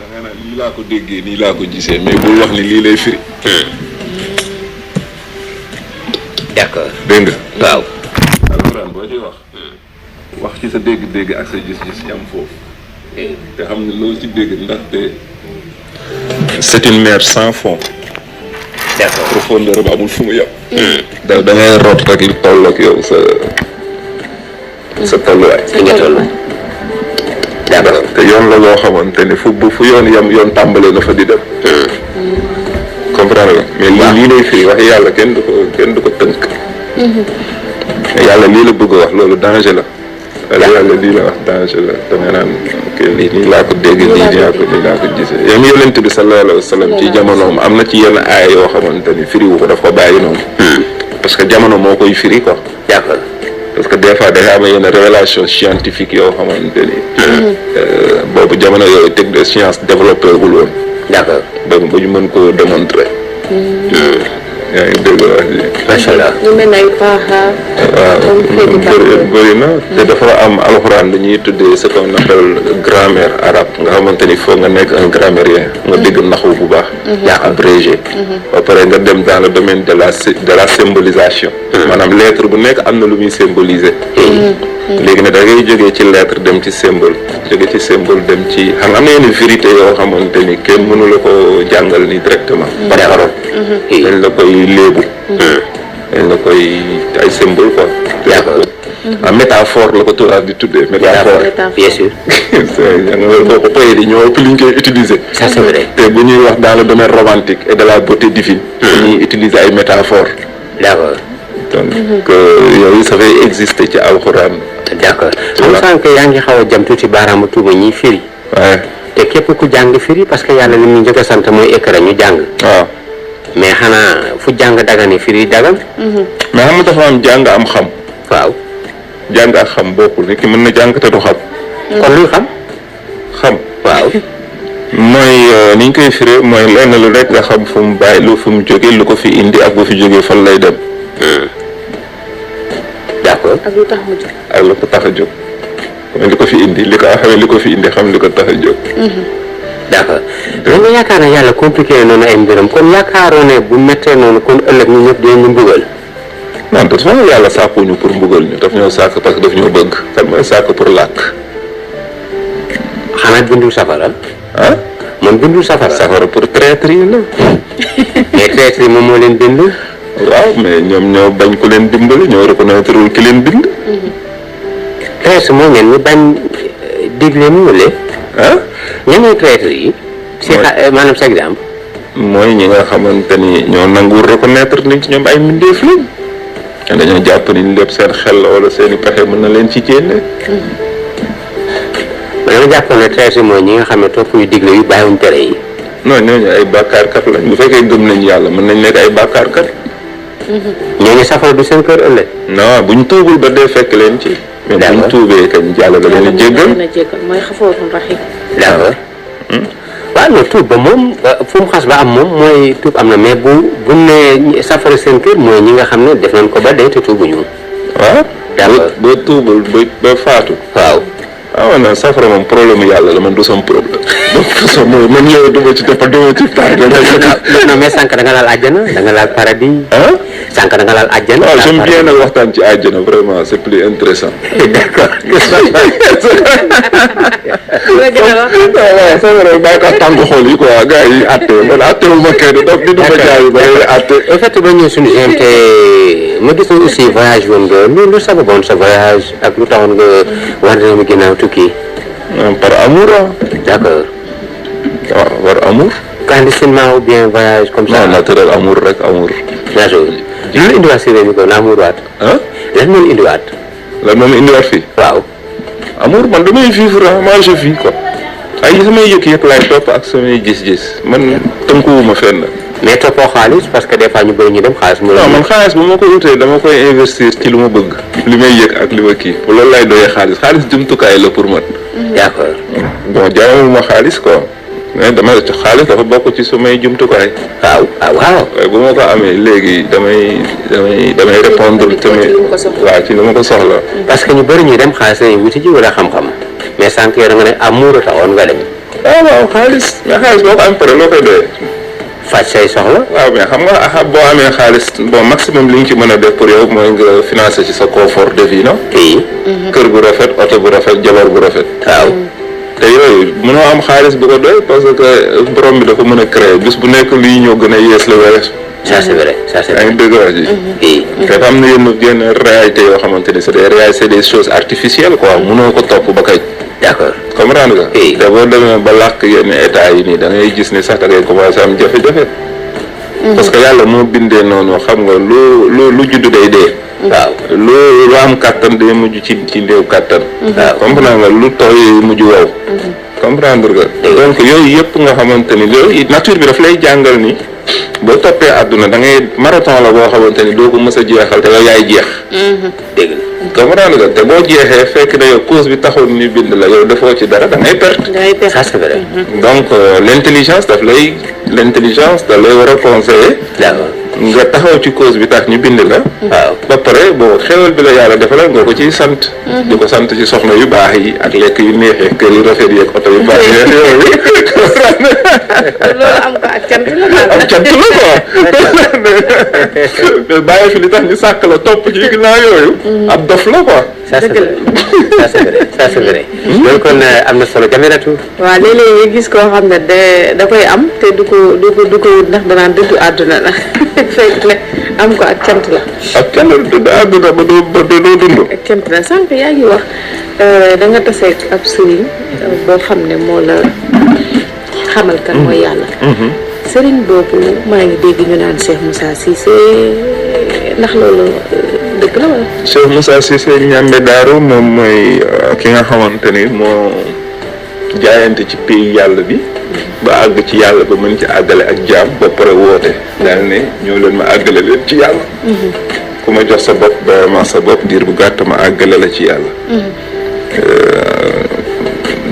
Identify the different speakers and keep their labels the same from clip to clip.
Speaker 1: da nga naan lii laa ko déggee nii laa ko gisee mais bul wax ni lii lay firi.
Speaker 2: d'accord
Speaker 1: dégg nga.
Speaker 2: waaw.
Speaker 1: alxuraan boo ciy wax. wax ci sa dégg-dégg ak sa gis-gis yam foofu. te xam ne loolu ci dégg ndaxte c'est une mer sans fond.
Speaker 2: d'accord
Speaker 1: profondeur ba amul fu mu yem. da ngay root rek li toll ak yow sa tolluwaay.
Speaker 2: fi nga toll. d'accord
Speaker 1: te yoon la loo xamante ni fu yoon yam yoon tàmbalee na fa di dem. comprendre nga mais lii lay firi wax yàlla kenn du ko tënk. yàlla lii la bëgg a wax loolu danger la. yàlla lii la wax danger la danga naan ok lii nii laa ko dégg nii laa ko gisee yow yonent bi sallallahu alayhi wa sallam ci jamonoom am na ci yenn aaya yoo xamante ni firi wu ko daf ko bàyyi noonu. parce que jamono moo koy firi quoi.
Speaker 2: d'accord
Speaker 1: parce que des fois dafay am yenn révélation scientifique yoo xamante ni. boobu jamono yooyu teg de science développé wul woon.
Speaker 2: d'accord
Speaker 1: donc ba ñu mën koo démontrer. yaa ngi dégg wax ji.
Speaker 2: macha allah.
Speaker 3: ñu mel ne ay paaxaar.
Speaker 1: waaw bëri na te dafa am alxuraan dañuy tuddee ce qu'on appelle grammaire arabe nga xamante ni foog nga nekk un grammairien nga dégg naxu bu baax. yaa abrégé. ba pare nga dem dans le domaine de la symbolisation. maanaam lettre bu nekk am na lu muy symboliser. léegi nag da ngay jógee ci lettre dem ci symbole jóge ci symbole dem ci xam am na yenn vérité yoo xamante ni kenn mënu la ko jàngal ni directement. par parole. dañ la koy léebu. dañ la koy ay symbole quoi.
Speaker 2: d'accord.
Speaker 1: en métaphore la ko tubaab di tuddee. métaphore
Speaker 2: bien sûr.
Speaker 1: boo ko poyee di ñoo ëpp li ñu koy utiliser.
Speaker 2: ça c'est vrai.
Speaker 1: te bu ñuy wax dans le domaine romantique et de la beauté divine. dañuy utiliser ay métaphores.
Speaker 2: d'accord.
Speaker 1: donc yooyu ça fait exister ci alxuraan.
Speaker 2: d'accord am sànq yaa ngi xaw a jam tuuti baaraamu tuuma ñiy firi.
Speaker 1: waaw
Speaker 2: te képp ku jàng firi parce que yàlla li mu njëkk a sant mooy écran ñu jàng.
Speaker 1: waaw.
Speaker 2: mais xanaa fu jàng dagane firi dagan.
Speaker 1: mais xam nga dafa am jàng am xam.
Speaker 2: waaw.
Speaker 1: jàng ak xam bokkul nit ki mën na jàng te du xam.
Speaker 2: kon luy xam.
Speaker 1: xam.
Speaker 2: waaw.
Speaker 1: mooy ni ñu koy firee mooy lenn lu rek nga xam fu mu bàyyi lu fu mu jógee lu ko fi indi ak bu fi jógee fan lay dem.
Speaker 2: d'accord.
Speaker 3: ak lu tax mu jóg.
Speaker 1: ak lu ko tax a jóg. mooy li ko fi indi li ko xamee li ko fi indi xam li ko tax a jóg.
Speaker 2: d'accord mais nga yaakaar ne yàlla compliqué noonu ay mbiram kon yaakaaroo ne bu méttee noonu kon ëllëg ñu ñëpp dinañu mbugal.
Speaker 1: non de toute façon yàlla sàkkuñu pour mbugal ñu daf ñoo sàkk parce que daf ñoo bëgg. kan mooy sàkk pour làkk.
Speaker 2: xanaa bindul safara.
Speaker 1: ah.
Speaker 2: moom bindul safara.
Speaker 1: safara pour traître yi la.
Speaker 2: mais traître yi moom moo leen bind.
Speaker 1: waaw mais ñoom ñoo bañ ku leen dimbali ñoo reconnaître wul ki leen bind.
Speaker 2: traître moo ngeen ñu bañ digle mu wële.
Speaker 1: ah.
Speaker 2: ñan ñooy traître yi. si maanaam sa exemple.
Speaker 1: mooy ñi nga xamante ni ñoo nanguwul reconnaître ni ñoom ay mbindeef lañ. dañoo jàpp ni lépp seen xel la wala seen i pexe mën na leen ci génne.
Speaker 2: ma dama jàppoon ne traître mooy ñi nga xam ne topp yu digle yu bàyyiwuñ tere yi.
Speaker 1: non ñooñu ay bàkkaarkat lañ bu fekkee gëm nañ yàlla mën nañ nekk ay bàkkaarkat.
Speaker 2: ñooñu safara du seen kër ëllëg.
Speaker 1: non buñ tuubul ba dee fekk leen ci. mais buñ tuubee kañ yàlla da leen a jéggal.
Speaker 3: mooy xafoorun raxiim.
Speaker 2: d'accord. waaw non tuub ba moom fu mu xas ba am moom mooy tuub am na mais bu ne safara seen kër mooy ñi nga xam ne def nañ ko ba dee te tuubuñu.
Speaker 1: waaw.
Speaker 2: d'accord
Speaker 1: boo tuubul ba faatu.
Speaker 2: waaw.
Speaker 1: waaw non safara moom problème yàlla la man du sama problème. donc man yow duma ci def duma ci tardé.
Speaker 2: non mais sànq da nga laal àjjana da nga laal paradis.
Speaker 1: ah.
Speaker 2: sànq da nga laal àjjana.
Speaker 1: waaw j'aime bien nag waxtaan ci àjjana vraiment c'est plus intéressant.
Speaker 2: d'accord.
Speaker 1: waaw safara bàyyi ko tàng xool yi quoi gars yi àtte man àttewul ma kenn donc di duma jaay ba léegi àtte.
Speaker 2: en fait ba ñëw suñu GMT ma gis nañu aussi voyage woon nga lu sababoon sa voyage ak lu taxoon nga war na mu ginnaaw tukki.
Speaker 1: par amour ah.
Speaker 2: d'accord.
Speaker 1: waaw par amour.
Speaker 2: clandestinement ou bien voyage comme ça.
Speaker 1: non naturel amour rek amour.
Speaker 2: d'accord lan la indiwaat si réew mi ko na amour waat.
Speaker 1: ah.
Speaker 2: lan moo la indiwaat.
Speaker 1: lan moom indiwaat fii.
Speaker 2: waaw.
Speaker 1: amour man damay vivre ah moi je vis quoi. ay samay yëg-yëg laay topp ak samay gis-gis man tënkuwuma fenn.
Speaker 2: mais toppoo xaalis parce que des fois ñu bëri ñu dem xaalis. mu la
Speaker 1: non man xaalis bu ma ko utee dama koy investir ci lu ma bëgg. li may yëg ak li ma kii loolu lay doyee xaalis xaalis jumtukaay la pour man.
Speaker 2: d'accord.
Speaker 1: bon jaamuma xaalis quoi. mais dama xaalis dafa bokk ci sumay jumtukaay.
Speaker 2: waaw waaw waaw.
Speaker 1: waaye bu ma ko amee léegi damay répondre tamit waaw ci li ma ko soxla.
Speaker 2: parce que ñu bëri ñuy dem xaalis lañuy wuti ji wala xam-xam mais sànq yow da nga ne amour taxoon nga dem.
Speaker 1: waaw xaalis mais xaalis boo ko am pare loo koy doyee.
Speaker 2: faj say soxla.
Speaker 1: waaw mais xam nga boo amee xaalis bon maximum li nga ci mën a def pour yow mooy nga financer ci sa confort de vie non.
Speaker 2: oui.
Speaker 1: kër gu rafet oto bu rafet jabar bu rafet.
Speaker 2: waaw.
Speaker 1: te yooyu mënoo am xaalis bu ko doy parce que borom bi dafa mën a créer bis bu nekk lii ñoo gën a yees la wees.
Speaker 2: ça c'est vrai ça c'est
Speaker 1: yaa
Speaker 2: vrai.
Speaker 1: ngi dëgg wax ji.
Speaker 2: oui.
Speaker 1: te am na yenn réalité yoo xamante ni c'est des réalités c'est des choses artificielles quoi mënoo ko topp ba kay.
Speaker 2: d'accord.
Speaker 1: comprendre nga.
Speaker 2: Oui.
Speaker 1: te boo demee ba làkk yenn état yi nii da ngay gis ni sax da ngay commencer am jafe-jafe. parce que yàlla moo bindee noonu xam nga lu juddu day dee.
Speaker 2: waaw.
Speaker 1: lu am kàttan day mujj ci néew kàttan.
Speaker 2: waaw.
Speaker 1: comprendre nga lu tooy mujj wow. comprendre nga. donc yooyu yëpp nga xamante ni loolu nature bi daf lay jàngal ni boo toppee àdduna da ngay marathon la boo xamante ni doo ko mës a jeexal te yow yaay jeex.
Speaker 2: dégg nga.
Speaker 1: comprendre nga te boo jeexee fekk na yow cause bi taxoon ni bind la yow defoo ci dara da ngay perte.
Speaker 3: ngay perte.
Speaker 2: ça c'est vrai.
Speaker 1: donc l'intelligence da lay war a conseiller.
Speaker 2: d'accord.
Speaker 1: nga taxaw ci cause bi tax ñu bind la.
Speaker 2: waaw.
Speaker 1: ba pare bon xéwal bi la yàlla defal nga ko ciy sant. di ko sant ci soxna yu baax yi ak lekk yu neexee kër yu rafet yi ak oto yu baax yi yooyu.
Speaker 3: loolu am ko ak cant la daal.
Speaker 1: am cant la quoi. mais bàyyi fi li tax ñu sàkk la topp ci ginnaaw yooyu. ab dof la quoi.
Speaker 2: ça c'est vrai ça c'est vrai ça c'est vrai. loolu kon am na solo Jamilatu.
Speaker 3: waaw léeg-léeg nga gis koo xam ne da koy am te du ko wut ndax danaan dëddu àdduna la fekk ne am ko ak cant la.
Speaker 1: ak cant la àdduna ba doo dund.
Speaker 3: ak cant la sànq yaa ngi wax da nga taseeg ab sëriñ boo xam ne moo la xamal kan mooy yàlla. sëriñ boobu maa ngi dégg ñu naan Cheikh Moussa Cissé ndax loolu dëgg la wala.
Speaker 1: Cheikh Moussa Cissé ñambe daaru moom mooy ki nga xamante ni moo jaayante ci pays yàlla bi ba àgg ci yàlla ba mën ci àggale ak jaam ba pare woote daal ne ñoo leen ma àggale leen ci yàlla. ku ma jox sa bopp ba ma sa bopp diir bu gàtt ma àggale la ci yàlla.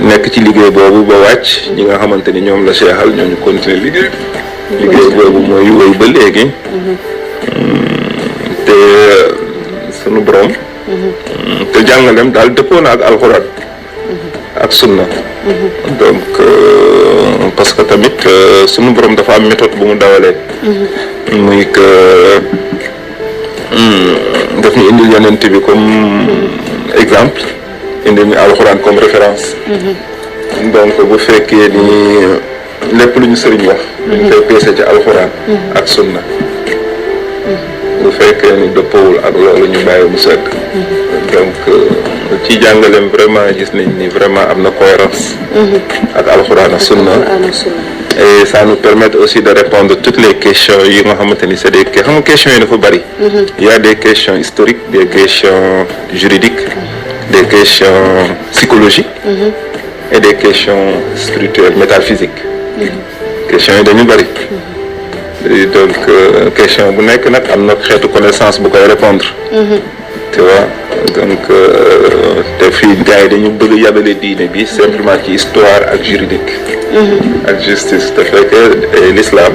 Speaker 1: nekk ci liggéey boobu ba wàcc ñi nga xamante ni ñoom la seexal ñoo ñu continuer liggéey boobu mooy wéy ba léegi. te sunu borom. te jàngaleem daal dëppoo na ak alxuraan. ak sunna. donc parce que tamit sunu borom dafa am méthode bu mu dawalee. muy que daf ñu indil yonent bi comme exemple. indi ñu alxuraan comme référence. donc bu fekkee ni lépp lu ñu sëriñ wax. dañ koy peese ci alxuraan. ak sunna. bu fekkee ni dëppoowul ak loolu ñu bàyyi mu sedd. donc ci jàngaleem vraiment gis nañ ni vraiment am na cohérence. ak alxuraan ak sunna. et ça nous permet aussi de répondre toutes les questions yi nga xamante ni c'est des questions yi dafa bari. il y a des questions historiques des questions juridiques. des questions psychologiques. Et des questions spirituelles métaphysiques. questions yi dañu bari. donc question bu nekk nag am na xeetu connaissance bu koy répondre. tu vois donc te fii gars yi dañu bëgg yabale diine bi simplement ci histoire ak juridique. ak justice te fekk l'islam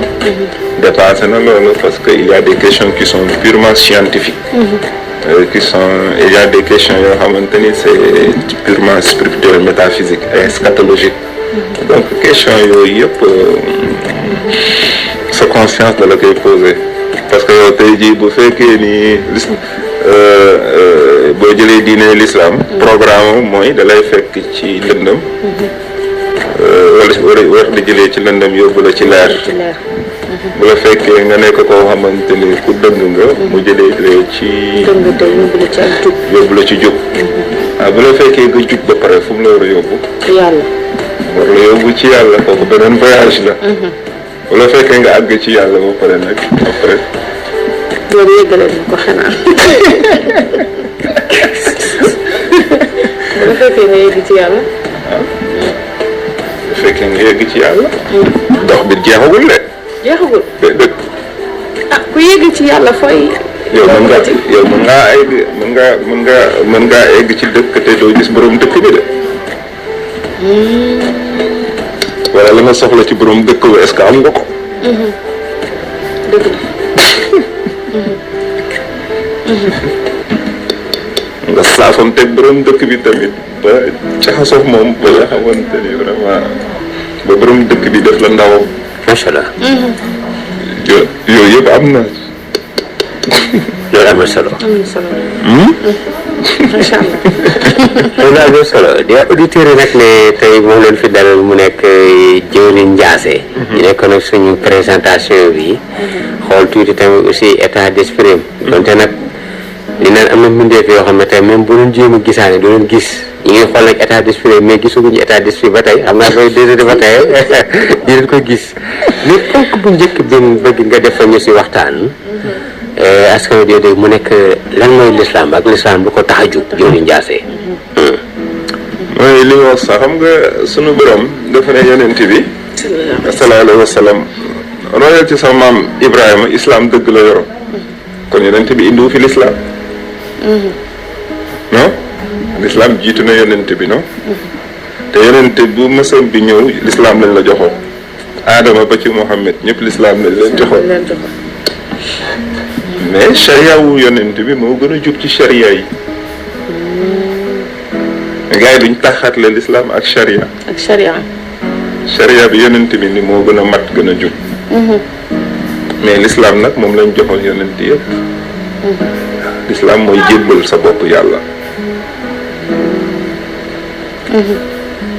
Speaker 1: dépassé na loolu parce que il y a des questions qui sont purement scientifiques. Il y a des questions yoo xamante ni c'est purement spirituel métaphysique et eschatologique. donc question yooyu yëpp sa conscience da la koy poser parce que yow tey jii bu fekkee ni boo jëlee diine l'islam programme mooy da lay fekk ci lëndëm wala war di jëlee ci lëndëm yóbbu la ci leer. bu la fekkee nga nekk koo xamante ni ku dëng nga mu jëlee ci yóbbu la ci jub bu la fekkee nga jub ba pare fu mu la war a yóbbu
Speaker 3: yàlla
Speaker 1: war la yóbbu ci yàlla kooku beneen voyage la. bu la fekkee nga àgg ci yàlla ba pare nag après
Speaker 3: loolu yëgale na ko xanaa bu la fekkee nga yegg ci yàlla
Speaker 1: bu fekkee nga yegg ci yàlla dox bi jeexagul de
Speaker 3: jeexagul
Speaker 1: dëgg
Speaker 3: ku yegg ci yàlla fooy
Speaker 1: yow mën ngaa egg mën ngaa egg ci dëkk te doo gis borom dëkk bi de wala la nga soxla ci borom dëkk bi est-ce que am nga ko
Speaker 3: dëgg
Speaker 1: nga saafoon teg borom dëkk bi tamit ba caxasoo moom ba nga xamante ni vraiment ba borom dëkk bi def la ndawam.
Speaker 2: macha allah.
Speaker 1: yooyu yëpp am na.
Speaker 2: loolu am na solo.
Speaker 3: am na solo. macha allah.
Speaker 2: loolu am na solo di auditeurs yi nag ne tey moom leen fi dalal mu nekk Dieuwrine Ndiassé. ñu nekkoon nag suñu présentation bi. xool tuuti tamit aussi état d'esprit. donte nag li naan am na mbindeef yoo xam ne tey même bu doon jéem a gisaane doo leen gis ñu ngi xool nag état d'esprit mais gisaguñu état d'esprit ba tey xam naa koy déedéet ba tey di leen ko gis mais ponk bu njëkk bi mu bëgg nga defal ñu si waxtaan. askan wi dégg mu nekk lan mooy l'islam ak l'islam bu ko tax a jóg Dieuwrine Ndiassé.
Speaker 1: mooy li nga wax sax xam nga sunu borom dafa ne yonent bi. sallallahu alayhi wa sallam royal ci sa maam Ibrahima islam dëgg la yoroon. kon yonent bi indiwu fi l'islam. non l'islam jiitu na yonent bi non. te yonent bu mësam bi ñëw l'islam lañ la joxoon. Adama ba ci Muhammad ñëpp l'islam lañ leen joxoon. mais charia wu yonent bi moo gën a jub ci charia yi. gars yi duñ taxaatle l'islam ak charia.
Speaker 3: ak charia.
Speaker 1: charia bi yonent bi ni moo gën a mat gën a jub. mais l'islam nag moom lañ joxoon yonent yëpp. l'islam mooy jébbal sa bopp yàlla.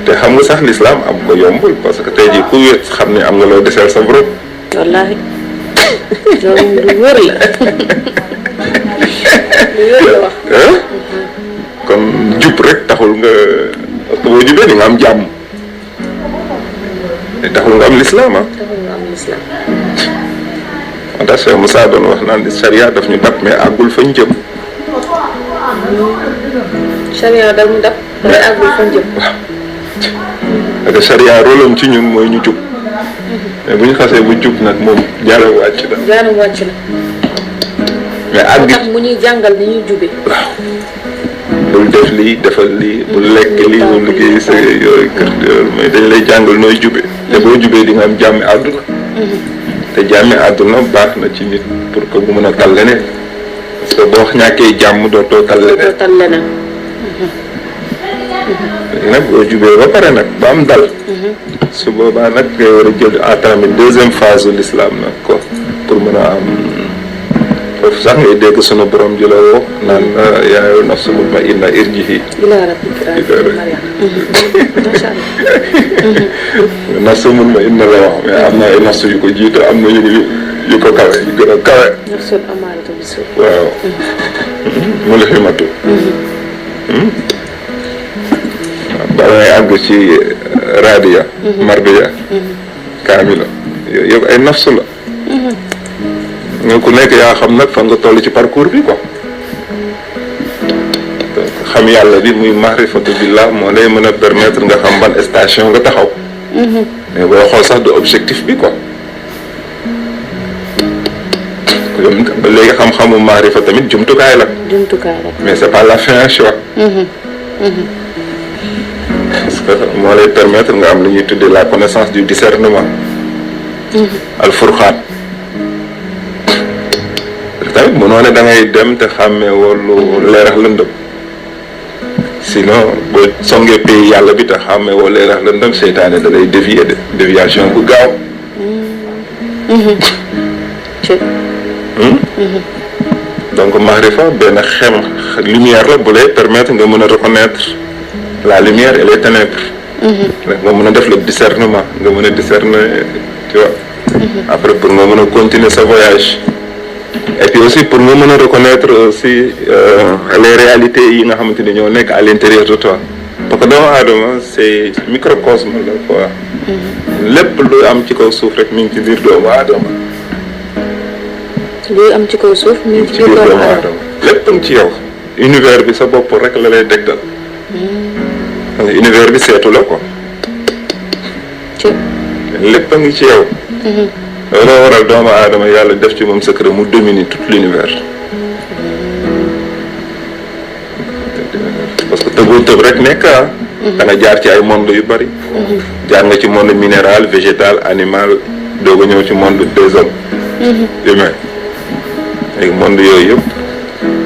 Speaker 1: te xam nga sax l'islam am ko yombul parce que tey jii ku wéet xam ne am nga loo deseel sa borom.
Speaker 3: wallaahi. loolu lu wër la. lu wër la wax.
Speaker 1: kon jub rek taxul nga parce que boo jubee di nga am jàmm. te taxul nga am l'islam ah.
Speaker 3: taxul nga am l'islam.
Speaker 1: moo tax Cheikh Moussa doon wax naan charia daf ñu dab mais àggul fañ jëm.
Speaker 3: charia daf ñu dab mais àggul fañ jëm.
Speaker 1: waaw parce que charia rôlam ci ñun mooy ñu jub. mais bu ñu xasee bu jub nag moom jaaram wàcc na.
Speaker 3: jaaram wàcc na.
Speaker 1: mais àgg
Speaker 3: tax mu ñuy jàngal ni ñuy jube.
Speaker 1: waaw bul def lii defal lii bul lekk lii bul liggéey sa yooyu kër yooyu mais dañ lay jàngal nooy jube. te boo jubee di nga am jàmmi àdduna. te jàmmi àdduna baax na ci nit pour que mu mën a tal leneen. parce que boo ñàkkee jàmm dootoo tal leneen.
Speaker 3: dootoo tal leneen.
Speaker 1: léegi nag boo jubee ba pare nag ba am dal. su boobaa nag ngay war a jël en tamit deuxième phase de l'islam nag ko pour mën a am foofu sax ngay dégg sunu borom ji la woo naan yaa ayyuhan nafsu mutma'inna irji'i
Speaker 3: ilaa rabbiki macha allah.
Speaker 1: nafsu mutma'inna la wax mais am na ay nafsu yu ko jiitu am na yu ko kawe yu gën a kawe.
Speaker 3: nafsul amaaratu bis-suu.
Speaker 1: waaw. mulhimatu. ba ngay àgg ci raadiya. mardiya. kaamila yooyu yëpp ay nafsu la. nga ku nekk yaa xam nag fan nga toll ci parcours bi quoi. donc xam yàlla bi muy maarifatu billah moo lay mën a permettre nga xam ban station nga taxaw. mais booy xool sax du objectif bi quoi. ba léegi xam-xamu maarifa tamit jumtukaay la.
Speaker 3: jumtukaay la.
Speaker 1: mais c'est pas la fin à choix. parce que moo lay permettre nga am lu ñuy tuddee la connaissance du discernement. al furqaan. tamit mënoo ne da ngay dem te xàmmee wolu leerax lëndëm sinon boo songee pays yàlla bi te xàmmee woo leerax lëndëm seytaane da lay dévier de déviation bu gaaw. donc maarifa benn xem lumière la bu lay permettre nga mën a reconnaître la lumière et les ténèbres. nga mën a def le discernement nga mën a discerner tu vois. après pour nga mën a continuer sa voyage. et puis aussi pour nga mën a reconnaître aussi les réalités yi nga xamante ni ñoo nekk à l'intérieur de toi parce que doomu aadama c'est microcosme la quoi. lépp lu am ci kaw suuf rek mi ngi ci biir doomu aadama.
Speaker 3: luy am ci kaw suuf mi ngi ci biir doomu aadama.
Speaker 1: lépp ngi ci yow. univers bi sa bopp rek la lay dégtal. univers bi seetu la quoi. lépp a ngi ci yow. looloo waral doomu aadama yàlla def ci moom secret mu dominer tout l'univers. parce que tëboo tëb rek nekk da nga jaar ci ay monde yu bari. jaar nga ci monde minéral végétal animal doog a ñëw ci monde des hommes. humain. léegi monde yooyu yëpp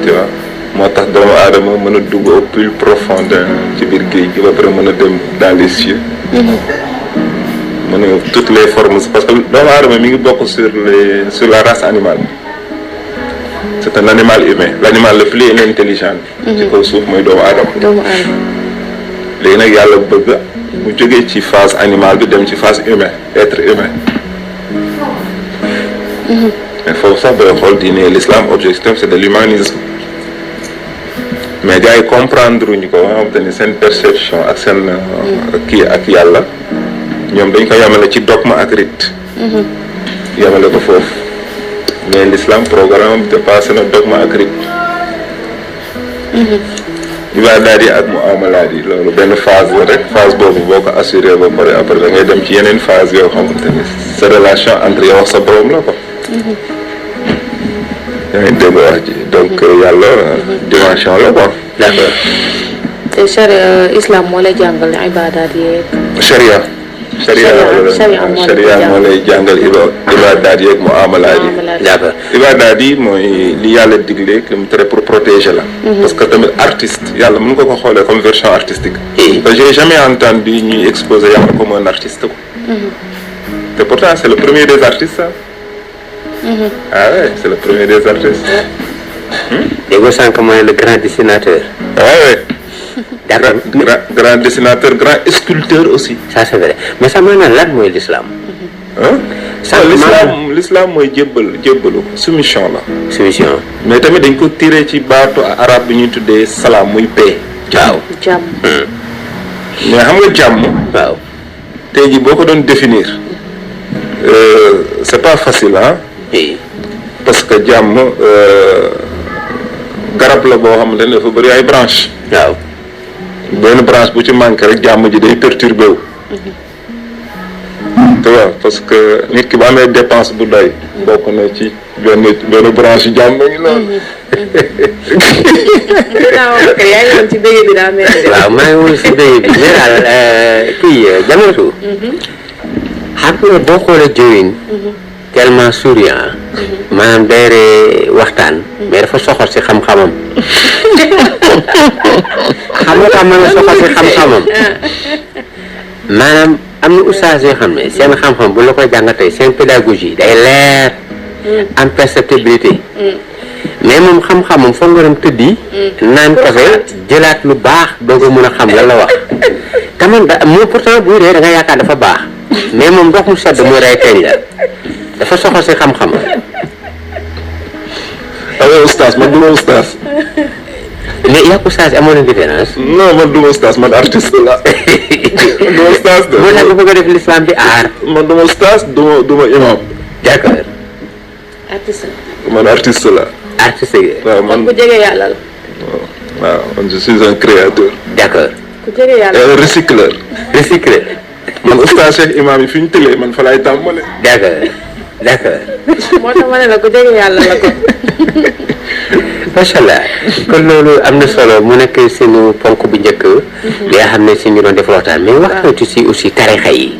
Speaker 1: tu vois moo tax doomu aadama mën a dugg au plus profond ci biir géej gi ba pare mën a dem dans les cieux. toutes les formes parce que doomu aadama mi ngi bokk sur la race animale. C'est un animal humain l'animal le plus intelligent. ci kaw suuf mooy doomu aadama. léegi nag yàlla bëgg mu jógee ci phase animale bi dem ci phase humain être humain. mais foofu sax booy xool diine l'islam objectif c'est de l'humanisme. mais gars yi comprendre wuñu ko nga xamante ni seen perception ak seen kii ak yàlla ñoom dañ ko yamale ci dogme ak rite. yamale ko foofu mais l'islam programme dépassé na dogme ak rite. ibaadaat yi ak muamalaat yi loolu benn phase la rek phase boobu boo ko assuré ba pare après da ngay dem ci yeneen phase yoo xamante ni sa relation entre yow ak sa borom la ko. yaa ngi dégg wax ji donc yàlla dimension la quoi.
Speaker 3: d'accord te charia islam moo lay jàngal ibaadaat yeeg.
Speaker 1: charia moo lay jàngal ibaadaat yeeg muamalaat yi.
Speaker 2: d'accord
Speaker 1: ibaadaat yi mooy li yàlla digle li mu tere pour protéger la. parce que tamit artiste yàlla mën nga ko xoolee comme version artistique. parce que j'ai jamais entendu ñuy exposer yàlla comme un artiste quoi. te pourtant c'est le premier des artistes ça. Ah ouais, c'est le premier des artistes.
Speaker 2: déggoo sànq mooy le grand dessinateur.
Speaker 1: Ouais.
Speaker 2: d'accord
Speaker 1: grand dessinateur grand sculpteur aussi.
Speaker 2: ça c'est vrai mais sax maanaam lan mooy l'islam.
Speaker 1: l'islam mooy jébbalu soumission la.
Speaker 2: soumission.
Speaker 1: mais tamit dañ ko tiré ci baatu arabe bi ñuy tuddee salaam muy paix.
Speaker 2: waaw
Speaker 3: jàmm.
Speaker 1: mais xam nga jàmm.
Speaker 2: waaw.
Speaker 1: tey jii boo ko doon définir c'est pas facile ah.
Speaker 2: oui.
Speaker 1: parce que jàmm garab la boo xamante ne dafa bëri ay branches.
Speaker 2: waaw.
Speaker 1: benn branche bu ci manqué rek jàmm ji day perturbé wu. tu vois parce que nit ki bu amee dépense bu doy. bokk na ci benn branche yu jàmm ngi noonu.
Speaker 3: yaa ngi woon ci béy bi daa mel ni.
Speaker 2: waaw maa ngi woon si béy bi mais daal kii Jamilatu. xam nga boo xoolee Joyin. tellement souriant. maanaam day ree waxtaan. mais dafa soxor si xam-xamam. xam nga tax mën a soxor si xam-xamam. maanaam am na oustaz yoo xam ne seen xam-xam bu la koy jàngatee seen pédagogie day leer. am perceptibilité. mais moom xam-xamam foog nga dem tëddi. naan kafe jëlaat lu baax doo ko mën a xam lan la wax. tamit moom pourtant buy ree da nga yaakaar dafa baax. mais moom ndox mu sedd muy rey teñ la. dafa soxla si xam-xam.
Speaker 1: alors oustaz man du ma oustaz.
Speaker 2: mais yaa oustaz amoon na différence.
Speaker 1: non man du ma oustaz man artiste la. du ma oustaz de.
Speaker 2: boo tax nga bëgg a def l'islam bi aar.
Speaker 1: man du ma oustaz du ma imam.
Speaker 2: d'accord.
Speaker 3: artiste
Speaker 1: man artiste la.
Speaker 2: artiste yi.
Speaker 1: waaw man
Speaker 3: ku jege yàlla la.
Speaker 1: waaw man je suis un créateur.
Speaker 2: d'accord.
Speaker 3: ku jege yàlla
Speaker 1: et un recycleur.
Speaker 2: recycler.
Speaker 1: man oustaz Cheikh imam yi fi ñu tëlee man fa laay tàmbale.
Speaker 2: d'accord d'accord.
Speaker 3: moo tax ma ne la ku jege yàlla la ko.
Speaker 2: macha allah kon loolu am na solo mu nekk suñu ponk bu njëkk. li nga xam ne si ñu doon def waxtaan mais waxtaan ci aussi tarixa yi.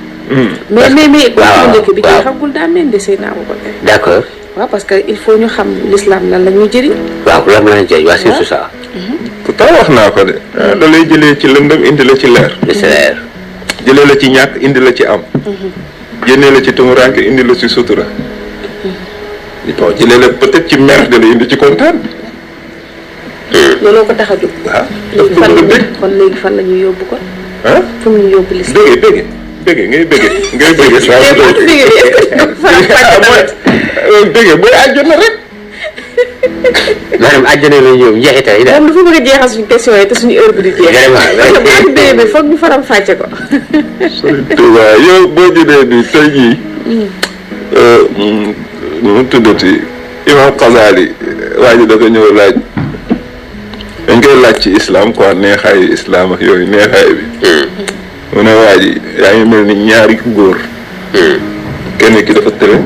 Speaker 3: mais
Speaker 2: waaw
Speaker 3: njëkk bi
Speaker 2: waaw
Speaker 3: kii xamul daa mel ni Seydina Aboubacar.
Speaker 2: d'accord.
Speaker 3: waaw parce que il faut ñu xam l'islam lan la ñuy jëriñ.
Speaker 2: waaw lan la ñuy jëriñ waa c'est ça.
Speaker 1: pourtant wax naa ko de. da lay jëlee ci lëndëm indi la ci leer.
Speaker 2: leer.
Speaker 1: jëlee la ci ñàkk indi la ci am. génnee la ci tumuraanke indi la ci sutura. bon jëlee la peut-être ci mer da la indi ci kontaan.
Speaker 3: looloo ko tax a jóg.
Speaker 1: waaw
Speaker 3: léegi fan la
Speaker 1: daf
Speaker 3: ñuy kon léegi fan la ñuy yóbbu ko.
Speaker 1: ah
Speaker 3: fu mu ñu yóbbu l'islam.
Speaker 1: bëgge ngay bëgge saa su doon. bëgge booy àjjana rek.
Speaker 2: maanaam àjjana la ñëw njeexital yi daal.
Speaker 3: moom dafa bëgg a jeexal suñu question yi te suñu heure bi di jeex.
Speaker 2: vraiment
Speaker 3: parce que bu ñu bi foog ñu faram fàcce ko.
Speaker 1: waaw yow boo jëlee ni tey jii. mu tuddati Imam Xasaali waa ji da ko ñëw laaj. dañ koy laaj ci islam quoi neexaayu islam ak yooyu neexaay bi. mu ne waa ji yaa ngi mel ni ñaari góor. kenn ki dafa tële.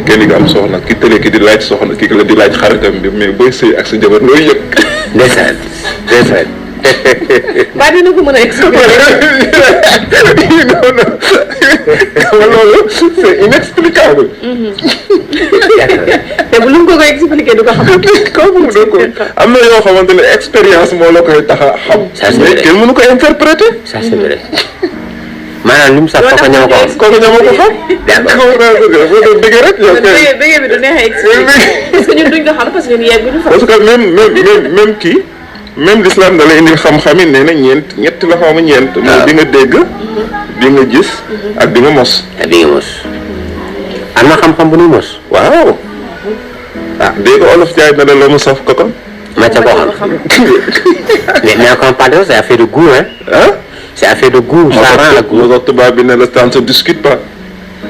Speaker 1: kenn ki am soxna ki tële ki di laaj soxna ki la di laaj xaritam bi mais booy sëy ak sa jabar looy yëg.
Speaker 2: ndeysaan ndeysaan.
Speaker 3: mbaa dina ko mën a expliquer.
Speaker 1: non loolu c'est inexplicable.
Speaker 3: te bu lu mu ko koy expliquer du ko xam.
Speaker 1: am na yoo xamante ne expérience moo la koy tax a xam.
Speaker 2: Ça c'est vrai.
Speaker 1: mais kenn mënu ko interpréter.
Speaker 2: ça c'est vrai. maanaam li mu sax kooku ñoo ko xam.
Speaker 1: kooku ñoo ko xam.
Speaker 2: d'accord
Speaker 1: boo doon dëgg rek yow kay.
Speaker 3: dëgg bi du neex a expliquer parce que ñun duñ ko xam parce que ñun yegguñu fa.
Speaker 1: parce que même kii même l'islam da lay indi xam-xam yi nee na ñett la xaw ma ñeent. mooy di nga dégg. di nga gis. ak di nga mos.
Speaker 2: ak di nga mos. am na xam-xam bu ñuy mos.
Speaker 1: waaw. ah dégg nga olof jaay na la mu saf ko kon.
Speaker 2: ma ca koo xam. mais en comparaison c'est affaire de goût hein.
Speaker 1: ah.
Speaker 2: c'est affaire de goût. ça rend le goût.
Speaker 1: moo tax tubaab bi ne la ça ne se discute pas.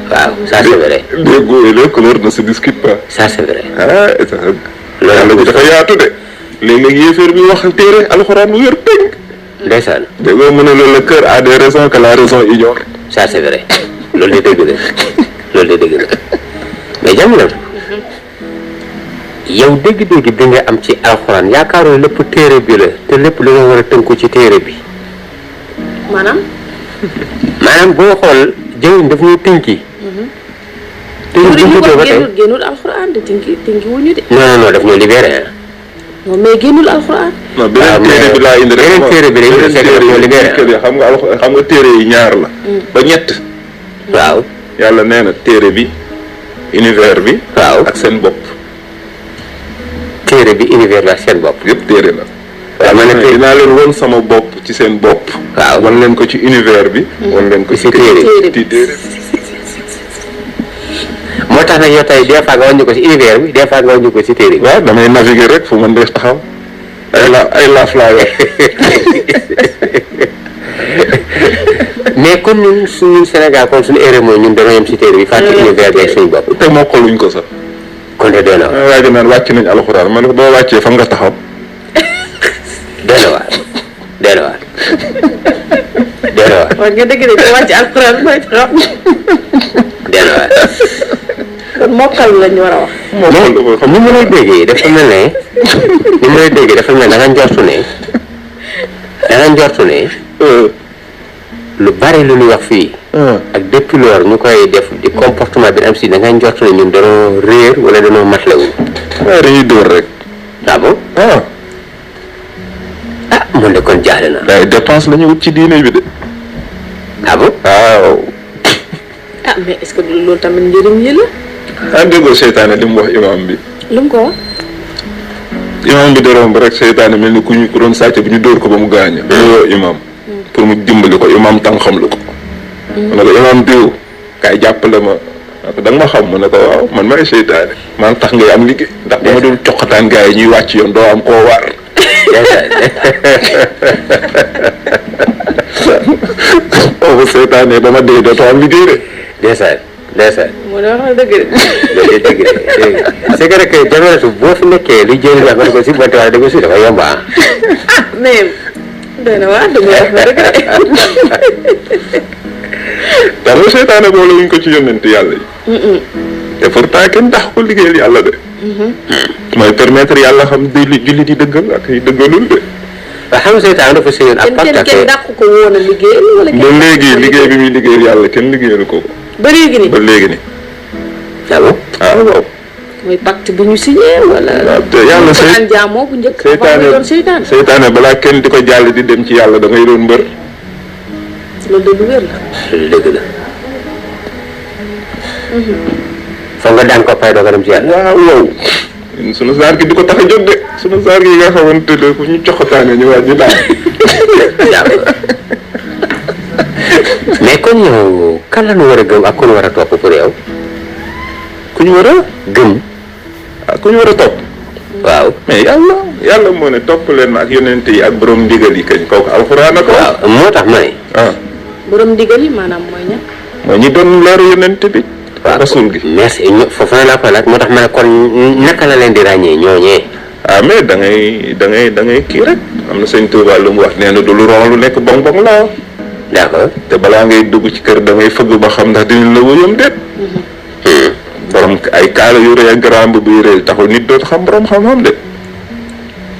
Speaker 2: waaw ça c'est vrai.
Speaker 1: les goûts et les couleurs ne se discutent pas.
Speaker 2: ça c'est vrai.
Speaker 1: ah loolu dafa yaatu de. léeg-léeg yéeféer bi wax téere alxuraan bu wér tënk.
Speaker 2: ndeysaan.
Speaker 1: dégg nga mu ne la le cœur a des raisons que la raison ignore.
Speaker 2: ça c'est vrai loolu de dëgg la loolu de dëgg la mais jamono yow dégg-dégg bi nga am ci alxuraan yaakaaroo lépp téere bi la te lépp lu nga war a tënku ci téere bi.
Speaker 3: maanaam.
Speaker 2: maanaam boo xool jëwriñ daf ñuy tënki. tënki bu ñu tuddee ba tey
Speaker 3: génnul alxuraan de tënki wuñu de.
Speaker 2: non daf ñuy libéré ah.
Speaker 3: non mais génnul alxuraan.
Speaker 1: non beneen téere bi laa indi rek.
Speaker 2: beneen téere bi dañuy fekk daf ñoo libéré
Speaker 1: xam nga téere yi ñaar la. ba ñett.
Speaker 2: waaw.
Speaker 1: yàlla nee na téere bi univers bi.
Speaker 2: waaw
Speaker 1: ak seen bopp.
Speaker 2: téere bi univers bi ak seen bopp.
Speaker 1: yëpp téere la.
Speaker 2: waaw man nag
Speaker 1: dinaa leen won sama bopp ci seen bopp.
Speaker 2: waaw
Speaker 1: wan leen ko ci univers bi. wan leen ko
Speaker 2: ci téere
Speaker 1: bi.
Speaker 2: moo tax nag yow tey des fois nga wàññi ko ci univers bi des fois nga wàññi ko ci téere bi.
Speaker 1: waaw damay naviguer rek fu man dee taxaw. ay laaf laa yor.
Speaker 2: mais kon ñun suñu Sénégal kon suñu erreur mooy ñun dañoo yem ci téere bi fàtte univers bi ak suñu bopp.
Speaker 1: te mokkaluñ ko sax.
Speaker 2: kon de doy na waar.
Speaker 1: waaye naan wàcc nañ alxuraan man boo wàccee fan nga taxaw.
Speaker 2: doy na waar doy na waar doy na waar.
Speaker 3: waaw nga dëgg de boo wàcc alxuraan mooy taxaw.
Speaker 2: doy na waar.
Speaker 3: kon mokkal lañ war a wax.
Speaker 2: mais ni mu lay déggee dafa mel ne ni mu lay déggee dafa mel ne da nga njortu ne lu bari lu ñuy wax fii. ak depuis lors ñu koy def di comportement bi am si da nga njortu ne ñun danoo réer wala danoo matlewul.
Speaker 1: waaw dañuy dóor rek.
Speaker 2: ah bon. moom de kon jaaxle na.
Speaker 1: day dépense la ñu wut ci diine bi de.
Speaker 2: ah bon.
Speaker 1: waaw.
Speaker 3: mais est-ce que loolu tamit njëriñ li la.
Speaker 1: déggoo seytaane li mu wax imam bi.
Speaker 3: lu mu ko wax.
Speaker 1: imam bi de romb rek seytaane mel ni ku doon sàcc bi ñu dóor ko ba mu gaañ. woo imam. pour mu dimbali ko imam tàng xam lu ko. mu ne ko imam diw kaay jàppale ma da nga ma xam mu ne ko waaw man maay seytaane. man tax ngay am liggéey. ndax dama doon coqataan gars yi ñuy wàcc yoon doo am koo waar. boobu seytaane ba ma dee dootoo am liggéey de.
Speaker 2: ndeysaan ndeysaan.
Speaker 3: moo ne wax dëgg de.
Speaker 2: loolu dëgg de c'est que rek jamono boo fi nekkee li jëriñ ak ko si bante wala dëgg si dafa yomb ah.
Speaker 3: mais doy na waar dëgg wax na dëgg de.
Speaker 1: dara seytaane boole wuñ ko ci yonent yàlla yi. te pourtant kenn tax ko liggéeyal yàlla de. mooy permettre yàlla xam di jullit yi dëggal ak yi dëggalul de.
Speaker 2: waaw xam nga seytaane dafa sëñoon ak parce que
Speaker 3: kenn dàq ko woon a liggéeyal wala
Speaker 1: ba léegi liggéey bi muy liggéeyal yàlla kenn liggéeyalu ko.
Speaker 3: ba léegi ni
Speaker 1: ba léegi ni.
Speaker 2: ah bon.
Speaker 1: waaw.
Speaker 3: mooy pacte bu ñu signé wala.
Speaker 1: waaw te yàlla
Speaker 3: seytaane jaamoo bu njëkk. avant seytaane
Speaker 1: seytaane balaa kenn di ko jàll di dem ci yàlla da ngay doon mbër.
Speaker 3: loolu de lu wér la.
Speaker 2: loolu dëgg la. foog nga daan ko pay doo ko dem ci yàlla.
Speaker 1: waaw wow. sunu saar gi di ko tax a jot de sunu saar gi nga xamante ne fu ñu coxataanee ñu waaj ñu daan.
Speaker 2: mais kon yow kan la ñu war a gëm ak ku ñu war a topp pour yow.
Speaker 1: ku ñu war a
Speaker 2: gëm.
Speaker 1: ku ñu war a topp.
Speaker 2: waaw.
Speaker 1: mais yàlla moo ne topp leen ma ak yonent yi ak borom ndigal yi kañ kooku alxuraan ko.
Speaker 2: waaw moo tax ma ne.
Speaker 3: borom ndigal yi maanaam mooy ña.
Speaker 1: mooy ñi doon leeru yonent bi.
Speaker 2: waaw
Speaker 1: rasul gi.
Speaker 2: merci foofu laa koy laaj moo tax ma ne kon naka la leen di ràññee ñooñee.
Speaker 1: mais da ngay kii rek am na sëñ Tuubaa lu mu wax nee na du lu ron lu nekk bong bong la.
Speaker 2: d'accord.
Speaker 1: te balaa ngay dugg ci kër da ngay fëgg ba xam ndax dinañ la wóyam déet. borom ay kaala yu rëy ak garamb buy rëy taxul nit doot xam borom xam-xam de.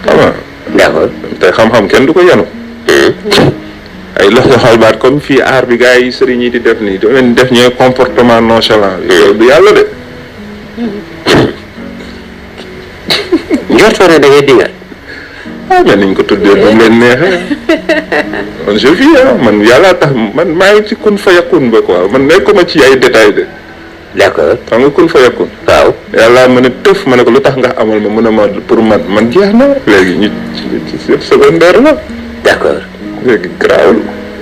Speaker 1: xam nga.
Speaker 2: d'accord.
Speaker 1: te xam-xam kenn du ko yenu ay lox yoxal baat comme fii aar bi gars yi sëriñ yi di def nii da leen def ñooy comportement nonchalant loolu du yàlla de.
Speaker 2: njortoo ne da ngay dingal.
Speaker 1: mais niñ ko tuddee bu leen neexee man je vis man yàlla tax man maa ngi ci kun fa yakun ba quoi man nekkuma ci ay détails de.
Speaker 2: d'accord
Speaker 1: xam nga kun fa yakun.
Speaker 2: waaw
Speaker 1: yàlla ma ne tëf ma ne ko lu tax nga amal ma mun a ma pour man jeex na léegi ñu ci secondaire la.
Speaker 2: d'accord
Speaker 1: léegi garaawul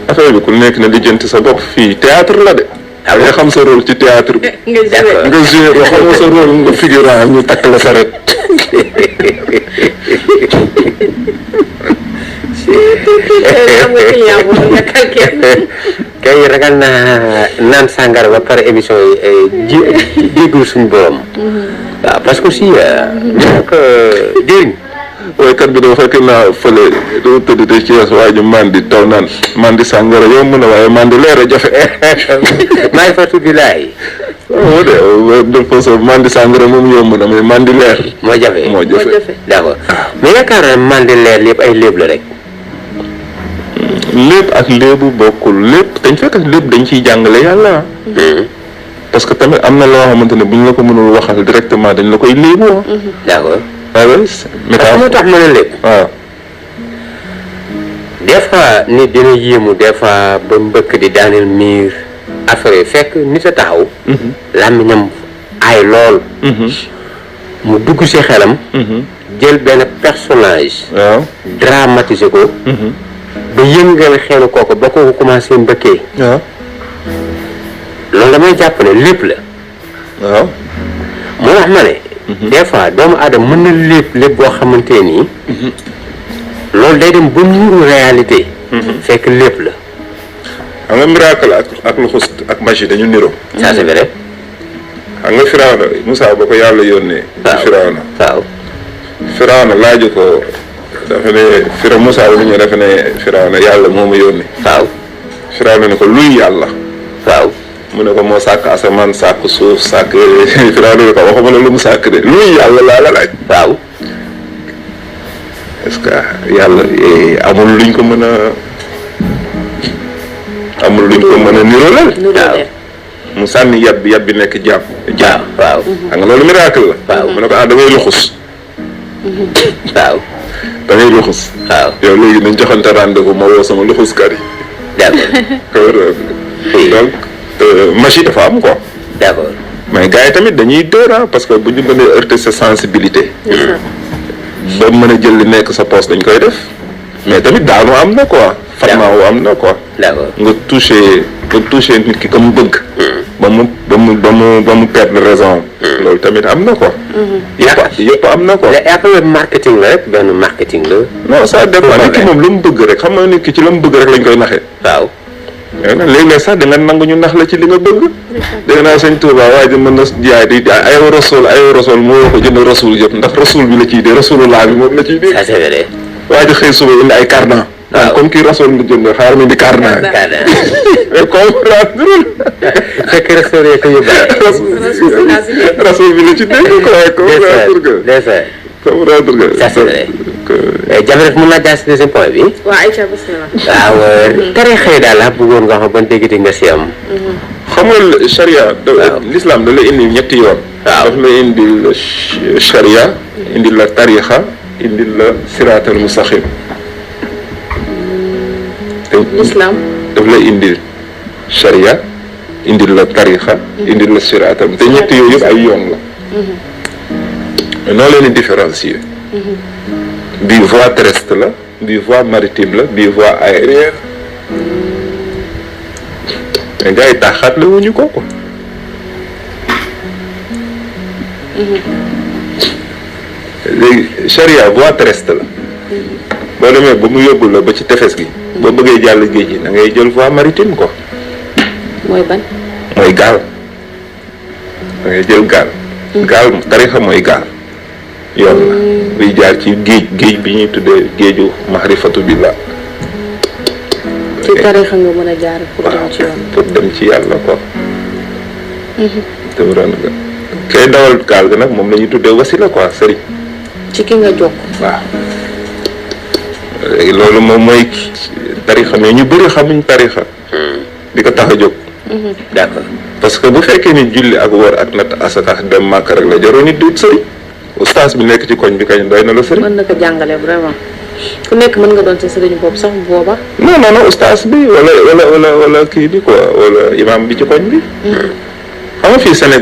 Speaker 1: affaire bi ku nekk na lijjanti sa bopp fii théâtre la de.
Speaker 2: ah
Speaker 1: nga xam sa rôle ci théâtre bi.
Speaker 2: d'accord
Speaker 1: nga joué nga xam sa rôle nga figurant ñu takk la saret.
Speaker 2: kay ragal naa naan sàngara ba pare émission yi jéggul suñu borom. waaw parce que aussi ñoo ko jëriñ.
Speaker 1: waaye kat bi dafa fekk naa fële dama tëdd te ci waa ñu mandi taw naan mandi sàngara yow mën a waaye mandi leer a jafe.
Speaker 2: maa ngi fàttali bilaay.
Speaker 1: waaw de façon mandi sàngara moom yomb na mais mandi leer.
Speaker 2: moo jafe
Speaker 1: moo jafe.
Speaker 2: d'accord mais yaakaar naa mandi leer lépp ay léeb la rek.
Speaker 1: lépp ak léebu bokkul lépp dañ fekk lépp dañ ciy jàngale yàlla. parce que tamit am na loo xamante ne bu ñu la ko mënul waxal directement dañ la koy léeboo.
Speaker 2: d'accord.
Speaker 1: waaw mais
Speaker 2: moo tax ma ne lépp.
Speaker 1: waaw.
Speaker 2: des fois nit dina yéemu des fois ba mbëkk di daaneel miir affaire yi fekk nit a taxaw. làmmiñam aay lool. mu dugg ci xelam. jël benn personnage.
Speaker 1: waaw
Speaker 2: dramatiser ko. ba yëngal xelu kooku ba kooku commencé mbëkkee.
Speaker 1: waaw.
Speaker 2: loolu damay jàpp ne lépp la.
Speaker 1: waaw.
Speaker 2: moo tax ma ne. des fois doomu aadama mën na lépp boo xamante nii. loolu day dem ba muuru réalité. fekk lépp la.
Speaker 1: xam nga miracle ak luxus ak magie dañu niroo.
Speaker 2: ça c'est vrai.
Speaker 1: xam nga Firawna Moussa ba ko yàlla yónnee.
Speaker 2: waaw
Speaker 1: Firawna.
Speaker 2: waaw.
Speaker 1: Firawna laaju ko dafa ne Moussa bu ñu dafa ne Firawna yàlla moo ma yónnee.
Speaker 2: waaw.
Speaker 1: Firawna ne ko luy yàlla.
Speaker 2: waaw.
Speaker 1: mu ne ko moo sàkk asamaan sàkk suuf sàkk Firawna ne ko waxuma la lu mu sàkk de luy yàlla laa la laaj.
Speaker 2: waaw.
Speaker 1: est-ce que yàlla amul luñ ko mën a amul luñ ko mën a niroolal.
Speaker 2: waaw.
Speaker 1: mu sànni yat bi nekk jaam.
Speaker 2: waaw.
Speaker 1: xam nga loolu miracle la.
Speaker 2: waaw
Speaker 1: mu ne ko da ngay luxus.
Speaker 2: waaw.
Speaker 1: da ngay luxus.
Speaker 2: waaw.
Speaker 1: yow léegi nañ joxante rendez-vous ma woo sama luxuskat yi.
Speaker 2: d'accord.
Speaker 1: donc magie dafa am quoi.
Speaker 2: d'accord.
Speaker 1: mais gars yi tamit dañuy dóor parce que bu ñu mënee heurter sa sensibilité. ba mën a jël li nekk sa poche dañ koy def. mais tamit daanu am na quoi. farmaawu am na quoi.
Speaker 2: d'accord.
Speaker 1: nga touché nit ki ka mu bëgg. ba mu perdre raison. loolu tamit am na quoi. yëpp am na quoi.
Speaker 2: après marketing la rek benn marketing la.
Speaker 1: non ça dépend nit ki moom lu mu bëgg rek xam nga nit ki ci la mu bëgg rek lañ koy naxee.
Speaker 2: waaw.
Speaker 1: léeg-léeg sax da nga nangu ñu nax la ci li nga bëgg. dégg naa sëñ Touba waaye ji mën na jaay di ay rasul moo ko jënd rasul yëpp ndax rasul bi la ciy dee rasulullah bi moom la ciy dee.
Speaker 2: ça c'est vrai.
Speaker 1: waa ji xëy suba indi ay cardan. waaw comme kii rasul mu jënd xaaral ma indi cardan. mais comprendre.
Speaker 2: fekk rasul yi ko yóbbaale.
Speaker 1: rasul bi la ci dégg quoi comprendre nga. comprendre nga.
Speaker 2: ça c'est vrai. Jabaret mën naa jaar si deuxième point bi.
Speaker 3: waaw Aïcha bismillah.
Speaker 2: waaw tarixa yi daal laa bëggoon nga xam ban dégg nga si am.
Speaker 1: xam nga charia. l'islam da la indi ñetti yoon.
Speaker 2: waaw
Speaker 1: daf la indil charia. indil la tarixa indil la siraatal mustaqim.
Speaker 3: l'islam
Speaker 1: daf la indil charia indil la tarixa indil la siraatal te ñetti yooyu yëpp ay yoon la. mais noo leen di différencier. bii voie terrestre la bii voie maritime la bii voie aérienne. mais gars yi taxaat la wuñu ko quoi. léegi charia voie terrestre la. boo demee ba mu yóbbu la ba ci tefes gi. boo bëggee jàll géej gi da ngay jël voie maritime quoi.
Speaker 3: mooy ban.
Speaker 1: mooy gaal da ngay jël gaal. gaal tarixa mooy gaal. yoon la buy jaar ci géej bi ñuy tuddee géeju mahrifatu billah.
Speaker 3: ci tarixa nga mën a jaar pour dem ci yoon.
Speaker 1: pour dem ci yàlla quoi. te ren nga kay dawal gaal ga nag moom la ñuy tuddee wasila quoi sëriñ.
Speaker 3: ci ki nga jokk.
Speaker 1: waaw léegi loolu moom mooy tarixa mais ñu bëri xamuñ tarixa. di ko tax a jóg.
Speaker 2: d'accord
Speaker 1: parce que bu fekkee ni julli ak woor ak natt asaka dem màkk rek la jaroo nit di sëriñ. ustaas bi nekk ci koñ bi kañ doy na la sëriñ.
Speaker 3: mën na ko jàngale vraiment. ku nekk mën nga doon sa sëriñ boobu sax booba.
Speaker 1: non ustaas bi wala kii bi quoi wala imam bi ci koñ bi. xam nga fii Sénégal